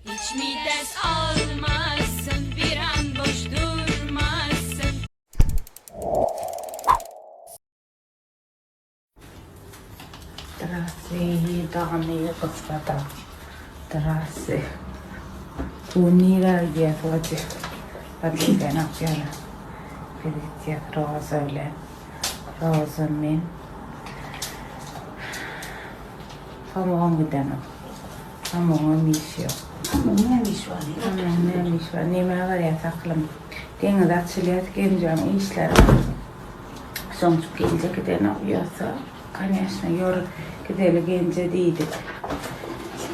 Hiç mi ders almazsın bir an boş durmazsın. Drasy dagny gysgada. Drasy. Bu nirä gidýäs wajy? Wajydan akýara. Biz gidýäs Roza bilen. Roza men. Pamugam gidenok. Pamugyňam işi ýok. Pamugyň näme işi bar? Pamugyň näme işi bar? Nämä barýas aklym? Deňiz açylýar, Genjaň işleri bar. Soňjuk Genje gidenok. Ýogsa, koneçno, ýör gideli Genje diýdik.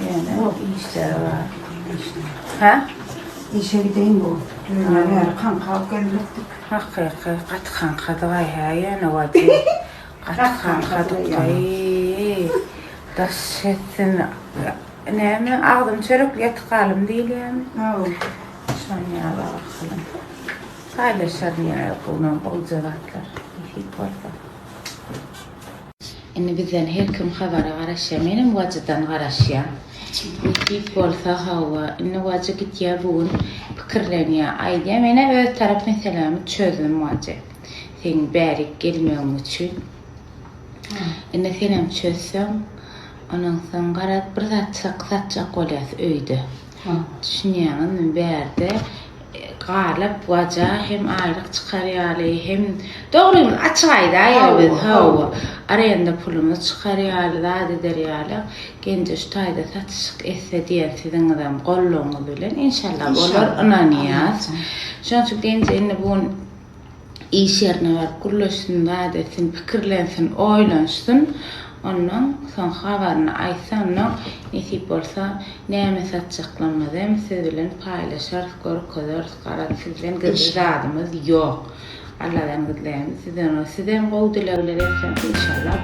Ýöne işleri bar. Hä? Işe gideýin bu. Dünýä bäri kaňkap gelmekdik. Hakyky gaty kaňkadygaý hä ýöne wajy. Gaty kaňkadyk-aý. Daş etsin. Näme, agzym çörekli ýatyp galym diýilýärmi? Hawa. Şon ýaly bakalym. Paýlaşaryn ýa bunam gowja zatlar. Nesip bolsa. Indi bizden her kim habara garaşýar. Menem Wajydan garaşýan. Nesip bolsa hawa. Indi Wajy gitýär bu gün pikirlenýär. Aýdýar menä öz tarap meselämi çözdüm Wajy. Seň bärik gelmegiň üçin. Indi senem çözseň, ondan soň garaz bir zat satjak bolýas öýde. Düşünýäňizmi bärde galyp waja hem aýlyk çykar ýaly hem dogrymyz açyk aýdaýa biz hawa arenda pulumyz çykar ýaly zat eder ýaly Genje şu taýda satyşyk etse diýen siziňizem goldawyňyz bilen inşallah bolar ynanýas. Şonuň üçin Genje indi bu gün iş ýerine baryp gürleşsin, zat etsin, pikirlensin, oýlanyşsyn. Ondan soň habaryny aýtsa, ondan nesip bolsa näme satjaklarymyzy hem siz bilen paýlaşarys, görkezeris. Garaz sizden gizli zadymyz ýok. Alladan gizleýämiz sizden sizem gowy dilegler etseňiz inşallah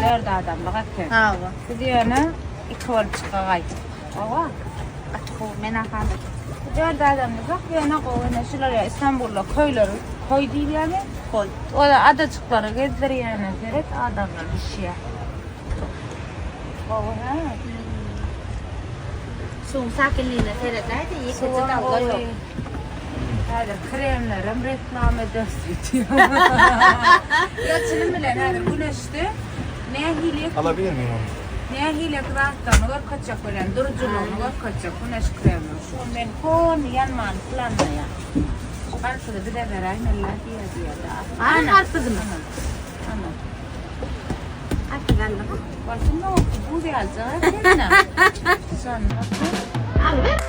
Dört adamlyk eken. Hawa. Biz ýöne iki bolup çykagaý. Hawa. Gaty gowy. Men ahal. Dört adamlyk ýöne gowy. Ine şular ýa Istanbulda köýler, köý diýilýärmi? Koý. Ola adajyklary gezdirýärler. Seret adamlar düşýär. Gowy hä? Suwuň sakinligine seredäýdi, ýekeje dalga ýok. Häzir kremlerem reklama ederis öýdýän. Ýok, çynym bilen häzir güneşde nähili Alabilir miyim onu? Nähili zatlaryny görkezjek bolýan, durujylygyny görkezjek güneş kreminiň. Şu gün men hon ýanmany planlaýan. Şu garpyzy bize beräýmeliler diýýär diýýärdi. Ana garpyzymy? Ana. Garpyz aldyk. Bolsun buz ýaljak ekeni. Şonda. Alyber.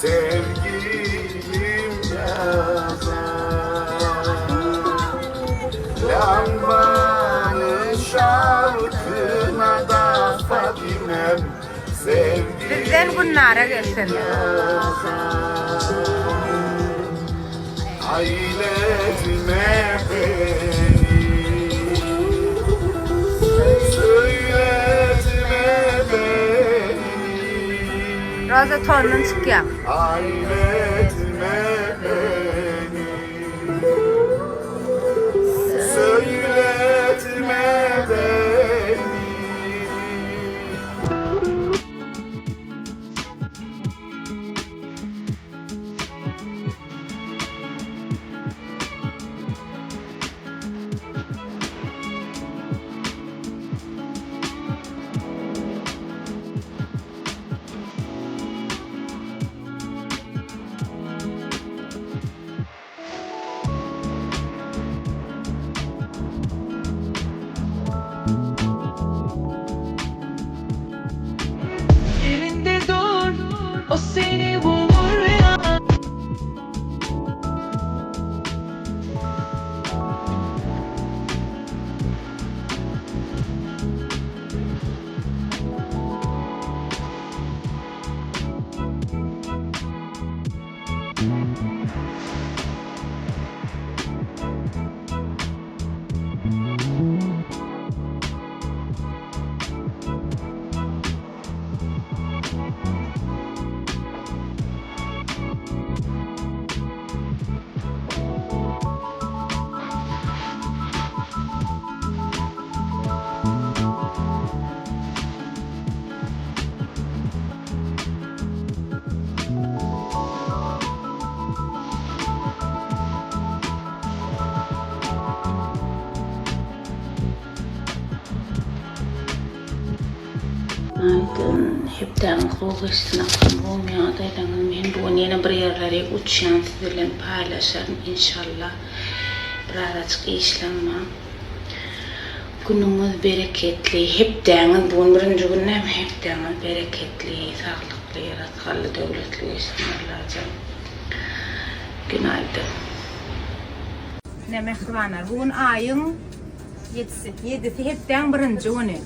Sevgilim yazar Lambanın şarkına da Fadimem Sevgilim Bizden Gülnara gelsin. yazar Ailetme beni Söyletme beni Roza tondan çykýar. Ailetme beni Söyletme beni Yerinde dur o seni bulur ya. Aýdyn, hepdäňiz gowy geçsin akgyn gowymy ýagdaýlaryňyz men bu gün ýene bir ýerlere uçýan siz bilen paýlaşaryn inşallah birazajyk işlem bar günüňiz bereketli hepdäňiz bu gün birinji gün näme hepdäňiz bereketli saglykly rysgally döwletli geçsin Allajan günaýdyn. Ine mähribanlar bu gün aýyň ýedisi ýedisi hepdäň birinji güni.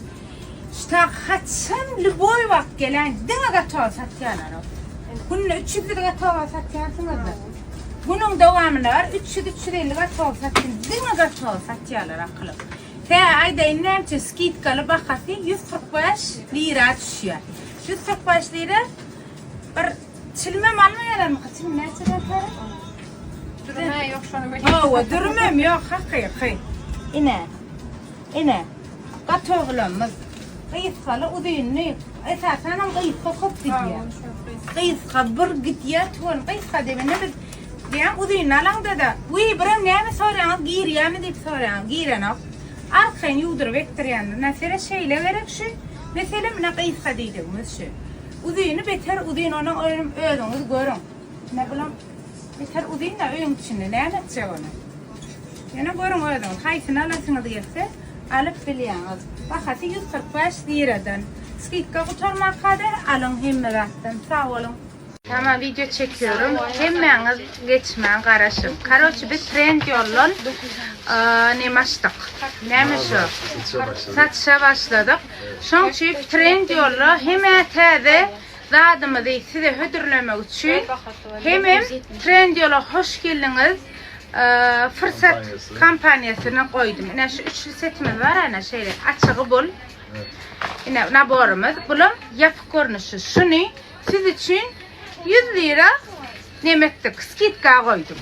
Şta haçan lýuboý wagt geläň diňe gatowy satýarlar. Günde 300 gatowa satýarsyňyzda. Günüň dowamynda bar 300-350 gatow satýan diňe gatow satýarlar akyly. Tä aýdaýyn näme üçin skidkaly bahasy 145 lira düşýär. 145 lira bir çilimem almaýarlarmyka çilim näçeden sary? Dürüme ýok şony bilýän. Hawa dürümem ýok hakyky. Ine. Ine, gatowlamyz gysgaly uzynly, esasanam gysga köp gidýär. Gysga bir gidýär tüweleme gysga diýende biz diýýän uzynyny alaňda-da, wiý birem näme soraýaňyz girýärmi diýip soraýaňyz, girenok. Arkaýyn ýuwduryp ekdirýändir. Mesele şeýle gerek şu, meselem ine gysga diýdigimiz şu. Uzyny beter uzyn ony özüňiz görüň. Ine bulam beter uzyn-da öýüň içinde näme etjek ony. Ýöne görüň özüňiz, haýsyny alasyňyz gelse, alyp bilýäňiz. Bahasy 145 liradan. Skidka gutarmaka-da alyň hemme zatdan. Sag boluň. Tamam video çekiyorum. Hemmäňiz geçmäň garaşyň. Karoçi biz Trendyoldan neme açdyk. Näme şu? Satyşa başladyk. Şoň üçin Trendyolda hemä täze zadymyzy size hödürlemek üçin hemem Trendyol'a hoş geldiňiz Fırsat kampaniýasyny goýdum. Ine şu üçli setimiz bar ana şeýle açygy bul. Ine naborymyz. Bulam ýapyk görnüşi. Şuny siz üçin 100 lira neme etdik? Skidka goýdum.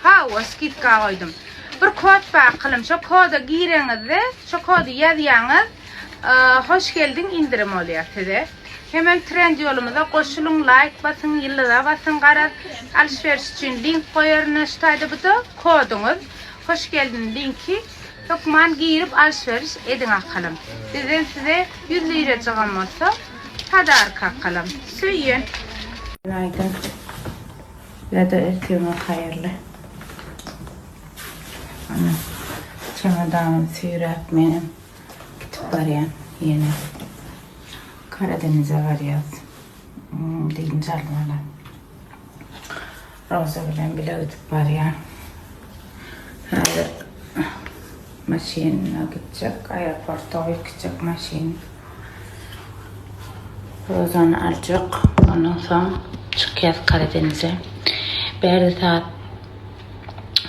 Hawa, skidka goýdum. Bir kod bar kylym. Şo koda gireňizde, şo kody ýazýaňyz, hoş geldiň indirim bolýar size. Hemem Trendyolumyza goşulyň laýk basyň ýyldyza basyň garaz alyş-beriş üçin link goýaryn şu taýda buda koduňyz hoş geldin linki hökman girip alyş-beriş ediň akalym bizden size 100 lirajygam bolsa podarka akalym söýýän. Günaýdyn ýa-da ertiriňiz haýyrly. Ana çemodanym süýräp menem gidip barýan ýene. Karadeniz'e barýas. Dynç almaly. Roza bilen bile gidip barýan. Häzir maşynyna gitjek, aeroporta goýup gitjek maşyn. Rozany aljak. Ondan soň çykýas Karadenize. Bärde saat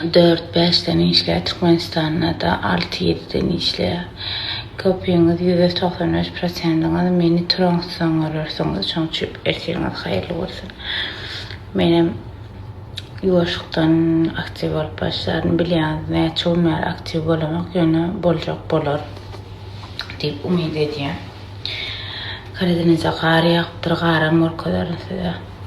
4-5-den işleýär, Türkmenistanda-da 6-7-den işleýär. Köpüňiz 195 prosendiňiz meni turaňyzsoň görersiňiz. Şoň üçin ertiriňiz haýyrly bolsun. Menem ýuwaşlykdan aktiw bolup başlaryn. Bilýäňiz, näçe gün bäri aktiw bolamok, ýöne boljak bolar diýip umyt edýän. Karadenize gar ýagypdyr, garam görkezerin size.